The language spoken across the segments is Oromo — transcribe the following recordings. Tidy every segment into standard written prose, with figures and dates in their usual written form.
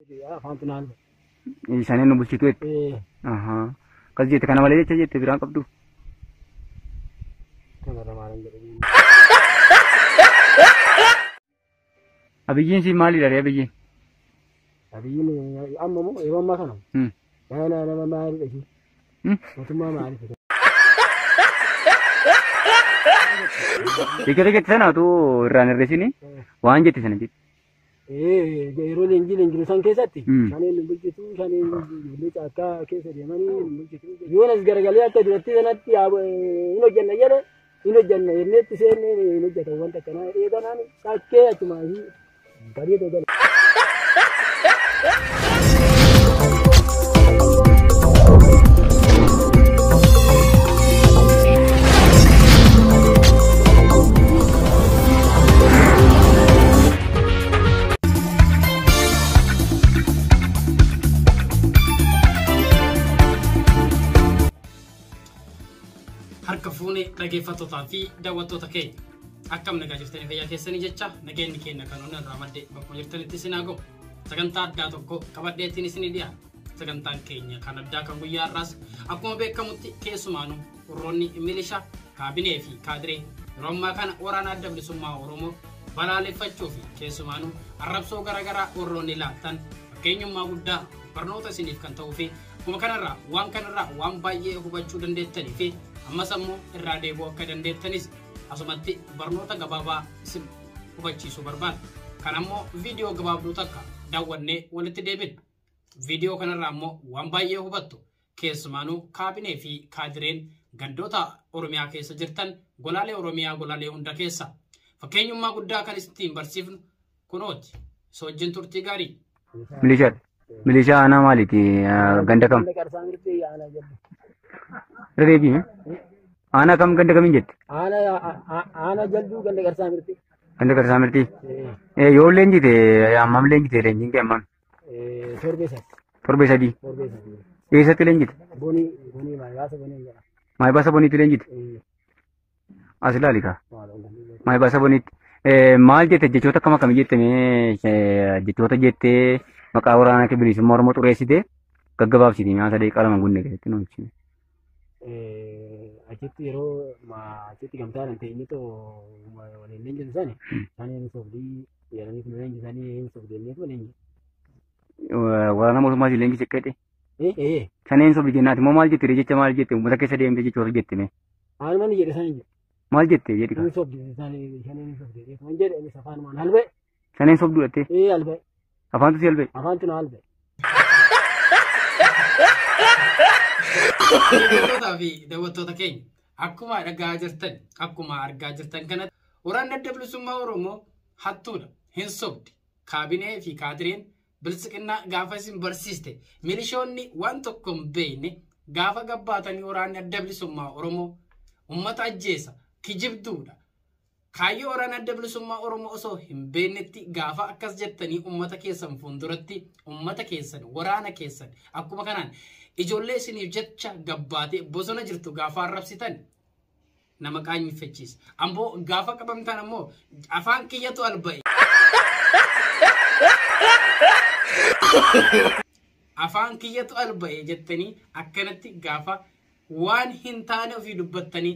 Afaantu naan. Shaneen nu bulchitu jette. Ahaa. Akkas jette kana malee jecha jette biraan qabdu. Kanarra maalan jedhe. Abiyyiin si maalidha ree abiyyiin? Abiyyiin amma moo yeroo ammaa kana? Nama nama maalidha ishee? Mootummaa maalidha? Jechoota jette sana utuu irraan hir'isini waan jette sana jette. Yeroo leenjii leenjiru san keessatti shaneen nu bulchitu, shaneen ijoollee caakkaa keessa deemanii nu bulchitu. Yoon as garagalee akka duratti sanatti hin hojjenna jedhe hin hojjenna jenneetti seennee hin hojjetan wanta akkanaa eeganaan cakkee achumaa fi bareedoo gala. Harka fuune dhaggeeffattootaa fi daawwattoota keenya akkam nagaa jirtanii fayyaa keessanii jecha nageenyi keenya kan onnee irraa madde bakkuma jirtanitti isin haa ga'u. Sagantaa addaa tokko qabadheetiin isinii dhiyaata. Sagantaan keenya kan addaa kan guyyaa har'aas akkuma beekamutti keessumaanuu warroonni milishaa kaabinee fi kaadiree yeroo ammaa kana waraana adda bilisummaa Oromoo balaaleffachuu fi keessumaanuu arrabsoo garaagaraa warroonni laattan fakkeenyummaa guddaa barnoota isiniif kan ta'uu fi akkuma kanarraa waan kanarraa waan baay'ee hubachuu dandeettanii fi ammas ammoo irraa deebi'uu akka dandeettanis asumatti barnoota gabaabaa isin hubachiisuu barbaada. Kan ammoo viidiyoo gabaabduu takka daawwannee walitti deebina. Viidiyoo kanarraa ammoo waan baay'ee hubattu. Keessumaanuu kaabinee fi kaadireen gandoota Oromiyaa keessa jirtan golaalee Oromiyaa golaalee hunda keessa. Fakkeenyummaa guddaa kan ittiin barsiifnu kunooti. Isa wajjin turtii gaarii. Milishaadha. Milishaa aanaa maaliiti? Ganda kam? Ganda Qarsaa Mirxii aanaa jedhu. Irra deebi'ime. Aanaa kam ganda kamiin jette? Aanaa Jalduu ganda Qarsaa Mirxii. Ganda Qarsaa Mirxii. Yoo leenjite hammam leenjite leenjiin kee hammam? Torbee sadi. Torbee sadii. Torbee sadii. Eessatti leenjite? Bonii bonii maayibaasa bonii jedha. Maayibaasa boniitti leenjite? As ilaali kaa. Maayibaasa boniitti. Maal jette jechoota akkam akkamii jette mee jechoota jettee maqaa waraanaa kee bilisummaa Oromoo xureessite gaggabaabsiti nyaata daqiiqaa lama gunne keessatti nu ibsine. Achitti yeroo achitti gamtaadhaan ta'e too waliin leenjisu sani saniin sobdii jedhanii nu leenjisanii hin sobdii jennee leenjisu. Waraana mootummaa si leenjise akka jedhe. Saneen sobdi jennaati immoo maal jette jecha maal jette uummata keessa deemte jechoota jette mee. Maaluma ni jedhe sani jedhe. Maal jette jedhi Hin sobdi shaneen sobdi jedhee jedhe innis afaanumaan halbee. Shaneen sobduu dhattee. Ee halbee. Afaantu si halbee. Afaantu na halbee. Dhaggeeffattootaa fi daawwattoota keenya akkuma dhagaa jirtan akkuma argaa jirtan kanatti waraanni adda bilisummaa Oromoo hattuudha hin sobdi kaabinee fi kaadireen bilisiqinnaa gaafa isin barsiiste milishoonni waan tokko hin beekne gaafa gabbaatanii waraanni adda bilisummaa Oromoo uummata ajjeesa kijibduudha. Kaayyoo waraana adda bilisummaa Oromoo osoo hin beeknetti gaafa akkas jettanii uummata keessan fuulduratti uummata keessan waraana keessan akkuma kanaan ijoollee isiniif jecha gabbaatee bosona jirtu gaafa arrabsitan nama qaanyiffachiisa. Ammoo gaafa qabamtan ammoo afaan kiyyatu alba'e. Afaan kiyyatu alba'e jettanii akkanatti gaafa waan hin taane ofii dubbattanii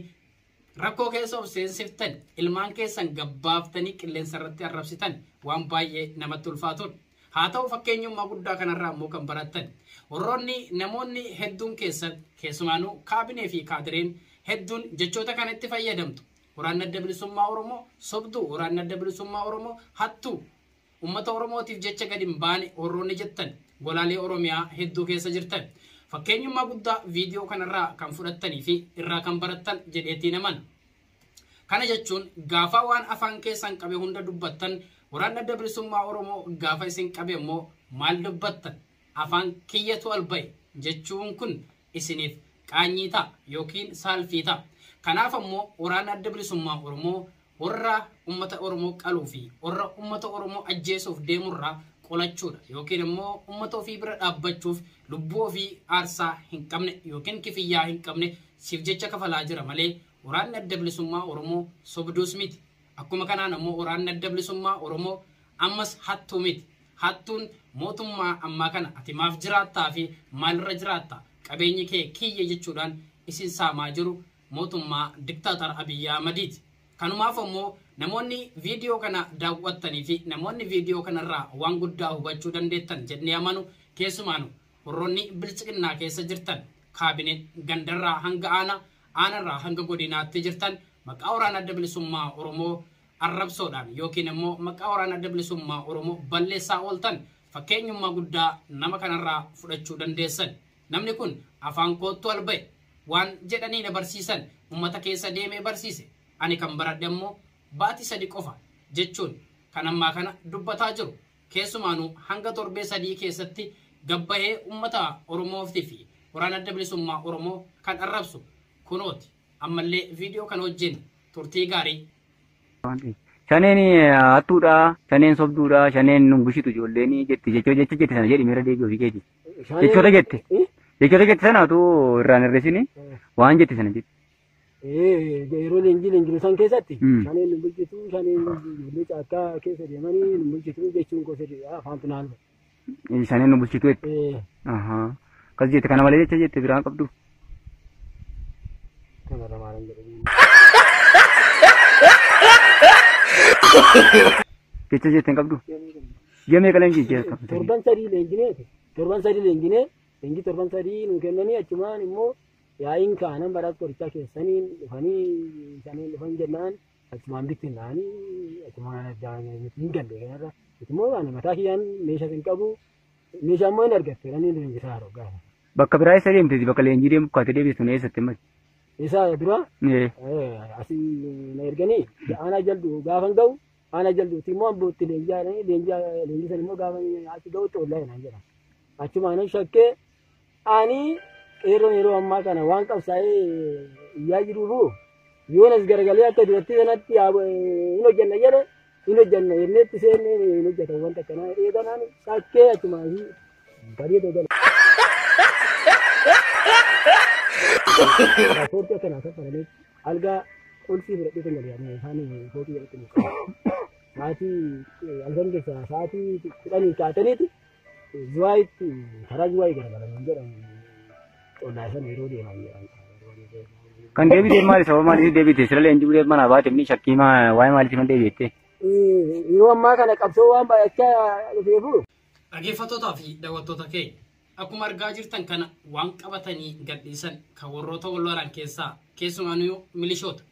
rakkoo keessa of seensiftan ilmaan keessan gabbaaftanii qilleensa irratti arrabsitan waan baay'ee namatti ulfaatudha. Haa ta'u fakkeenyummaa guddaa kanarraa immoo kan barattan warroonni namoonni hedduun keessan keessumaanuu kaabinee fi kaadireen hedduun jechoota kanatti fayyadamtu. Waraanni adda bilisummaa Oromoo sobduu, waraanni adda bilisummaa Oromoo hattuu, uummata Oromootiif jecha gadi hin baane warroonni jettan golaalee Oromiyaa hedduu keessa jirtan. Fakkeenyummaa guddaa viidiyoo kanarraa kan fudhattanii fi irraa kan barattan jedheetiin amana. Kana jechuun gaafa waan afaan keessan qabe hunda dubbattan waraanni adda bilisummaa Oromoo gaafa isin qabe immoo maal dubbattan afaan kiyyatu alba'e jechuun kun isiniif qaanyii ta'a yookiin saalfii ta'a. Kanaaf ammoo waraanni adda bilisummaa Oromoo warra uummata Oromoo qaluu fi warra uummata Oromoo ajjeesuuf deemurraa qolachuudha yookiin immoo uummata ofii bira dhaabbachuuf lubbuu ofii aarsaa hin qabne yookiin kifiyyaa hin qabne siif jecha kafalaa jira malee waraanni adda bilisummaa Oromoo sobduus miti. Akkuma kanaan ammoo waraanni adda bilisummaa Oromoo ammas hattuu miti. Hattuun Mootummaa ammaa kana ati maaf jiraattaa fi maalirra jiraatta qabeenyi kee kiyya jechuudhaan isin saamaa jiru mootummaa diktaatar Abiyyi Ahmadiiti. Kanumaaf ammoo namoonni viidiyoo kana daawwattanii fi namoonni viidiyoo kanarraa waan guddaa hubachuu dandeettan jennee amanu keessumaanu warroonni bilchiqinnaa keessa jirtan kaabineet gandarraa hanga aanaa aanarraa hanga godinaatti jirtan maqaa waraana adda bilisummaa Oromoo arrabsoodhaan yookiin immoo maqaa waraana adda bilisummaa Oromoo balleessaa ooltan fakkeenyummaa guddaa nama kanarraa fudhachuu dandeessan. Namni kun afaan koottu alba'e waan jedhanii na barsiisan uummata keessa deemee barsiise. Ani kan baradhe immoo baatii 3 qofa jechuun kan ammaa kana dubbataa jiru. Keessumaanuu hanga torbee 3 keessatti gabbahee uummata Oromootii fi waraana adda bilisummaa Oromoo kan arrabsu kunooti. Ammallee viidiyoo kana wajjin turtii gaarii. Shaneen hattuudha, shaneen sobduudha, shaneen nun bushitu ijoolleen jetti jecha jette sana jedhi miira deebii ofii keeti. Jechoota jette. Jechoota jette sana utuu irraan hir'isini waan jette sana jette. Yeroo leenjii leenjiru san keessatti shaneen nu bulchitu, shaneen ijoollee caakkaa keessa deemanii nu bulchitu jechuun gosa afaan tunaan. Shaneen nu bulchitu jette. Akkas jette kana malee jecha jette biraan qabdu. Kanarra maalan jedhanii. Jecha jette hin qabdu. Ji'a meeqa leenjii ji'a qabdu? Torban 3 leenjineeti. Torban 3 leenjinee leenjii torban 3 nu kennanii achumaan immoo yaa'iin kaanan badhaasa qorichaa keessaniin dhufanii isaaniin dhufan jennaan achumaan bittinnaanii achumaan hin galle kanarra. Immoo ani mataa kiyyaan meeshaa hin qabu meeshaa immoo hin argattu jedhanii leenjisaa haaroo gaafa. Bakka biraa eessa deemteeti? Bakka leenjii deemu kaatee deebistu eessatti himati? Isa dura asii na erganii aanaa jaldu gaafa ga'u aanaa jalduutti immoo ambootti leenjii leenjii san immoo gaafa achi ga'utti ollaa jedhan jedha. Achumaan shakkee ani qeerroon yeroo ammaa kana waan qabsaa'ee iyyaa jiruufu yoon as garagalee akka duratti sanatti hin hojjenna jedhe hin hojjenna jenneetti seennee hin hojjetan wanta akkanaa eeganaan shakkee achumaan bareedoo gala. Paaspoortii akkanaa kaffalanii algaa qulfii fudhadhee kan galee isaan fooqii jalatti nu qabu. Sa'aatii halkan keessaa sa'aatii 10 kaataniiti Zuwaayitti karaa Zuwaayii garagalan jedhamu qollaa sana yeroo deeman jedhan. Kan deebite maali? Sababa maaliif deebite? Sira leenjii bulee manaa baate inni shakkii waa'ee maaliif man deebite? Yeroo ammaa kana qabsoo waan baay'achaa dhufeefu. Dhaggeeffattootaa fi daawwattoota keenya akkuma argaa jirtan kana waan qabatanii gadhiisan kan warroota wal lolan keessaa keessumaanuu milishoota.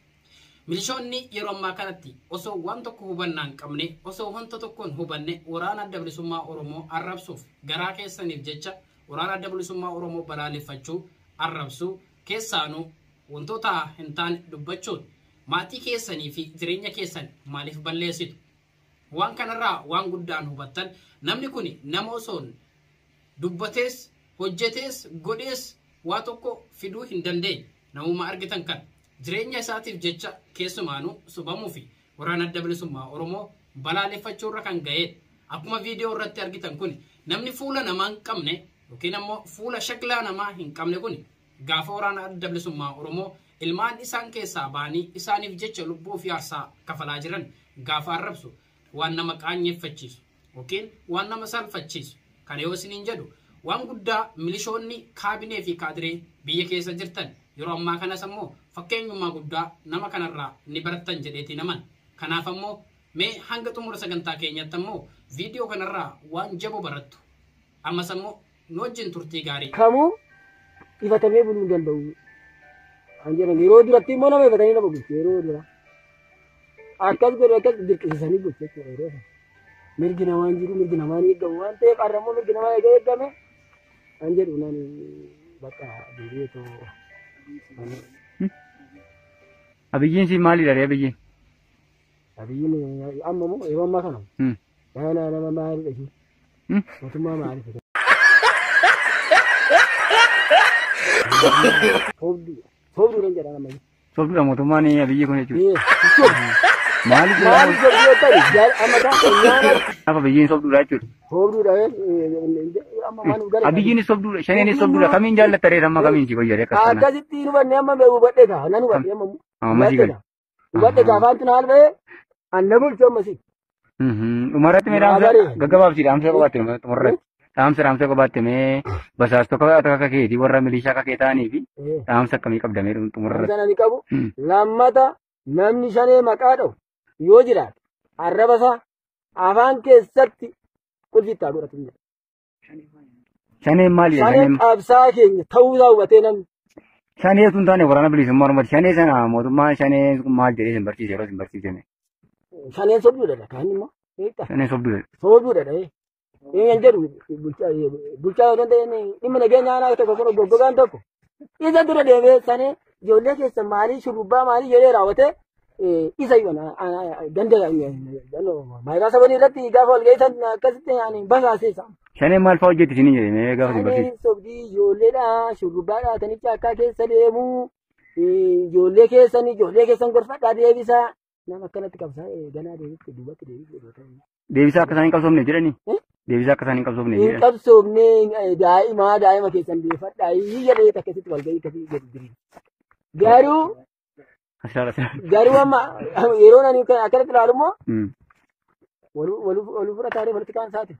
Milishoonni yeroo ammaa kanatti osoo waan tokko hubannaa hin qabne osoo wanta tokkoon hubanne waraana adda bilisummaa Oromoo arrabsuuf garaa keessaniif jecha waraana adda bilisummaa Oromoo balaaleffachuu arrabsuu keessaanuu wantoota hin taane dubbachuun maatii keessanii fi jireenya keessan maaliif balleessitu? Waan kanarraa waan guddaan hubattan namni kun nama osoo dubbatees hojjetees godhees waa tokko fiduu hin dandeenye. Namuma argitan kan jireenya isaatiif jecha keessumaanuu sobamuu fi waraana adda bilisummaa Oromoo balaaleffachuu irra kan ga'edha. Akkuma viidiyoo irratti argitan kun namni fuula namaa hin qabne yookiin ammoo fuula shaklaa namaa hin qabne kun gaafa waraana adda bilisummaa Oromoo ilmaan isaan keessaa ba'anii isaaniif jecha lubbuu fi aarsaa kafalaa jiran gaafa arrabsu waan nama qaanyeeffachiisu yookiin waan nama salphachiisu. Kana yoo isiniin jedhu waan guddaa milishoonni kaabinee fi kaadiree biyya keessa jirtan yeroo ammaa kanas ammoo fakkeenyummaa guddaa nama kanarraa ni barattan jedheetii naman. Kanaaf ammoo mee hanga xumura sagantaa keenyatti ammoo viidiyoo kanarraa waan jaboo barattu. Ammas ammoo nu wajjin turtii gaarii. Kamuu ifatamee buluu hin danda'u. Kan jedhan yeroo duratti immoo nama ifatanii nama bulchu yeroo dura. Akkas godhu akkas dirqisiisanii bulchu jechuudha yeroo sana. Mirgi namaa hin jiru mirgi namaa hin eegamu waan ta'eef har'a immoo mirgi namaa eega eegame kan jedhu nani bakka deebi'eetoo. Abiyyiin si maalidha ree abiyyiin? Abiyyiin amma moo yeroo ammaa kana? Nama maalidha ishee? Mootummaa maalidha? Soobduu soobduu jedhan amma. Soobduudha mootummaan abiyyi kun jechuudha. Maaliif soobduu ta'e amma ta'a Abiyyiin soobduudha jechuudha. Soobduudha amma maal gara. Abiyyiin soobduudha shaneenis soobduudha kamiin jaallatta ree amma kamiin si fayyade akkas kana. Akkasitti hubanne amma hubadhe kaa nan hubadhe amma. Amma si gadi. Hubadhe kaa afaan tun haal ba'ee an na bulchu amma si. Dhumarratti mee dhaamsa gaggabaabsi dhaamsa qabaatte dhumarratti. Dhaamsa qabaatte mee basaastota akka keetii warra milishaa akka kee ta'anii fi dhaamsa akkamii qabda mee dhumarratti. Dhaamsa ani qabu lammata namni shanee maqaa dha'u yoo jiraate arraba isaa afaan keessatti qulfii itti haa godhatu. Shaneen maali? Shaneen qabsaa keenya ta'uu isaa hubatee namni. Shanee tun taane waraana bilisummaa Oromooti. Shanee sana mootummaan shanee maal jedhee isin barsiise yeroo isin barsiise? Shaneen sobduudha kaan immoo. Shaneen sobduudha. Sobduudha. Inni jedhu bulchaa yoo danda'e dhimma nageenya aanaa tokko kun goggogaan tokko. Isa dura deemee shanee ijoollee keessa maalii shurrubbaa maalii jedhee raawwatee isa ganda maayiraa sabanii irratti gaafa wal ga'isan akkasitti basaasisa. Shaneen maal fa'aa hojjetti isiniin jedhee mee gaafa isin barsiise? Shaneen sobdii ijoolleedha shurrubbaa dhaatanii caakkaa keessa deemuu ijoollee keessan ijoollee keessan gorfadhaa deebisaa. Nama akkanatti qabsaa ganaa deebitti duubatti deebitti. Deebisaa akka isaan hin qabsoofne jedhanii? Deebisaa akka isaan hin qabsoofne Hin jedhanii? qabsoofne daa'ima keessan deeffadhaa jedhee akkasitti wal ga'ii akkasii jedhu diriira. Garuu garuu amma yeroo ani akkanatti ilaalu immoo waluu fudhataalee politikaan isaati.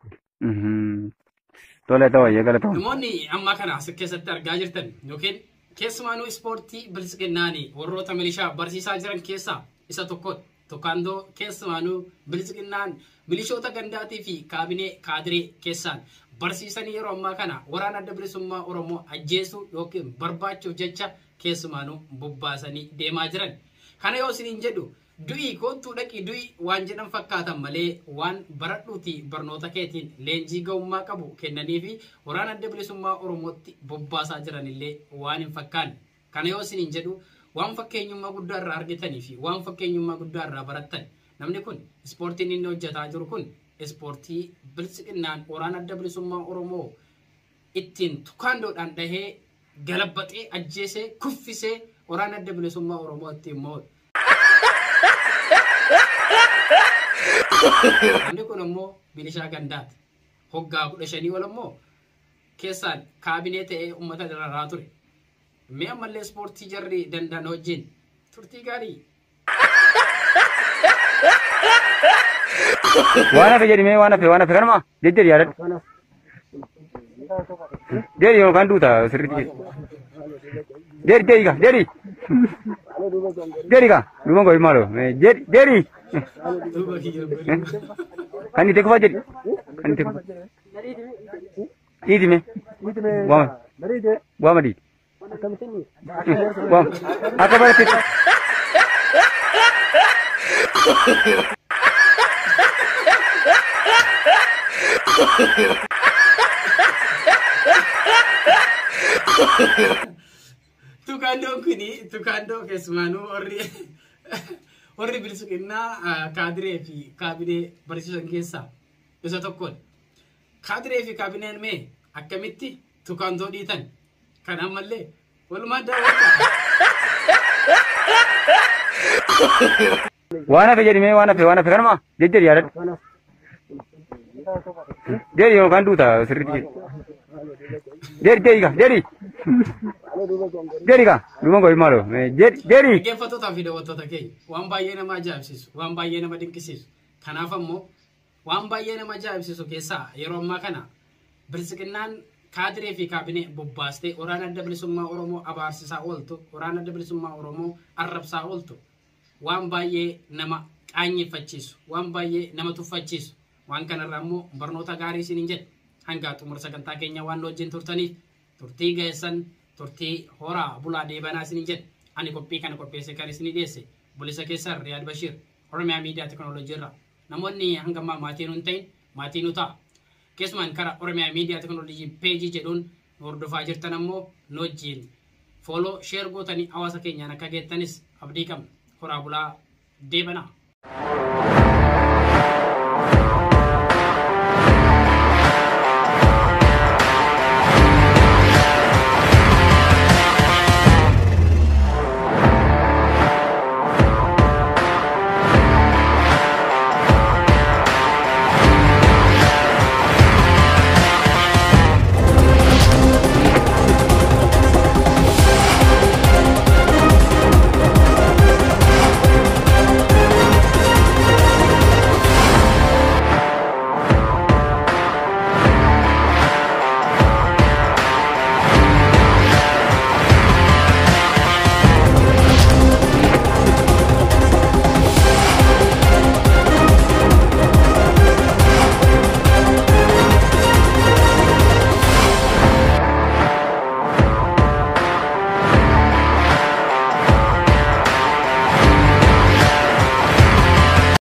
Tole ta'u eegala ta'u. Namoonni amma kana as keessatti argaa jirtan yookiin keessumaanuu ispoortii bilisiqinnaanii warroota milishaa barsiisaa jiran keessaa isa tokkodha. Tukaandoo keessumaanuu bilisiqinnaan milishoota gandaatii fi kaabinee kaadiree keessaan barsiisanii yeroo ammaa kana waraana adda bilisummaa Oromoo ajjeesuu yookiin barbaachuuf jecha keessumaanuu bobbaasanii deemaa jiran. Kana yoo isiniin jedhu du'ii koottuu dhaqii du'ii waan jedhan fakkaatan malee waan baradhuuti barnoota keetiin leenjii ga'ummaa qabu kennanii fi waraana adda bilisummaa Oromootti bobbaasaa jiranillee waan hin fakkaanne. Kana yoo isiniin jedhu waan fakkeenyummaa guddaa irraa argitanii fi waan fakkeenyummaa guddaa irraa barattan namni kun ispoortiin inni hojjetaa jiru kun ispoortii bilisiqinnaan waraana adda bilisummaa Oromoo ittiin tukaandoodhaan dhahee galabbaxee ajjeesee kuffisee waraana adda bilisummaa Oromoo ittiin mo'udha. Namni kun immoo milishaa gandaati. Hoggaa 15 ol immoo keessaan kaabinee ta'ee uummata dararaa ture. Mee ammallee ispoortii jarri danda'an wajjin turtii gaarii. Waan hafe jedhi mee waan hafe kanuma jejjedhi yaadadhu. Jedhi yookaan duuta sirriitti jedhi. Jedhi jedhi ka jedhi. Jedhi ka duuba goyi maaloo jedhi jedhi. Kan itti kufa jedhi. Kan itti kufa. Dhiiti mee. Waama. Waama dhiiti. Waama. Akka barattetti. Tukaandoon kuni tukaandoo keessumaanuu warri bilisiqinnaa kaadiree fi kaabinee barsiisan keessaa isa tokkodha. Kaadiree fi kaabineen mee akkamitti tukaandoo dhiitan? Kan ammallee walumaan daawwadhaa. Waan hafe jedhi mee waan hafe kanuma jejjedhi yaadadhu. Jedhi yookaan duuta sirriitti jedhi. Jedhi jedhi ka jedhi. Jedhi ka duuba goyi maaloo jedhi jedhi. Dhaggeeffattootaa fi daawwattoota keenya waan baay'ee nama ajaa'ibsiisu waan baay'ee nama dinqisiisu kanaaf ammoo waan baay'ee nama ajaa'ibsiisu keessaa yeroo ammaa kana bilisiqinnaan kaadiree fi kaabinee bobbaastee waraana adda bilisummaa Oromoo abaarsisaa ooltu waraana adda bilisummaa Oromoo arrabsaa ooltu waan baay'ee nama qaanyeeffachiisu waan baay'ee nama tuffachiisu waan kanarraa immoo barnoota gaarii isiniin jedha hanga xumura sagantaa keenya waan wajjin turtaniif turtii geessan turtii horaa bulaa deebanaa isiniin jedha. Ani qophii kana qopheesse kan isinii dhiyeesse Bulisa keessan Riyaad Bashiir Oromiyaa Miidiyaa Teknooloojii irraa. Namoonni hanga ammaa maatii nu hin ta'in maatii nu ta'a. Keessumaan karaa Oromiyaa Miidiyaa Teknooloojii peejii jedhuun nu hordofaa jirtan ammoo nu wajjin fooloo sheer gootanii hawaasa keenyaan akka geettanis abdii qabna. Horaa bulaa deebanaa.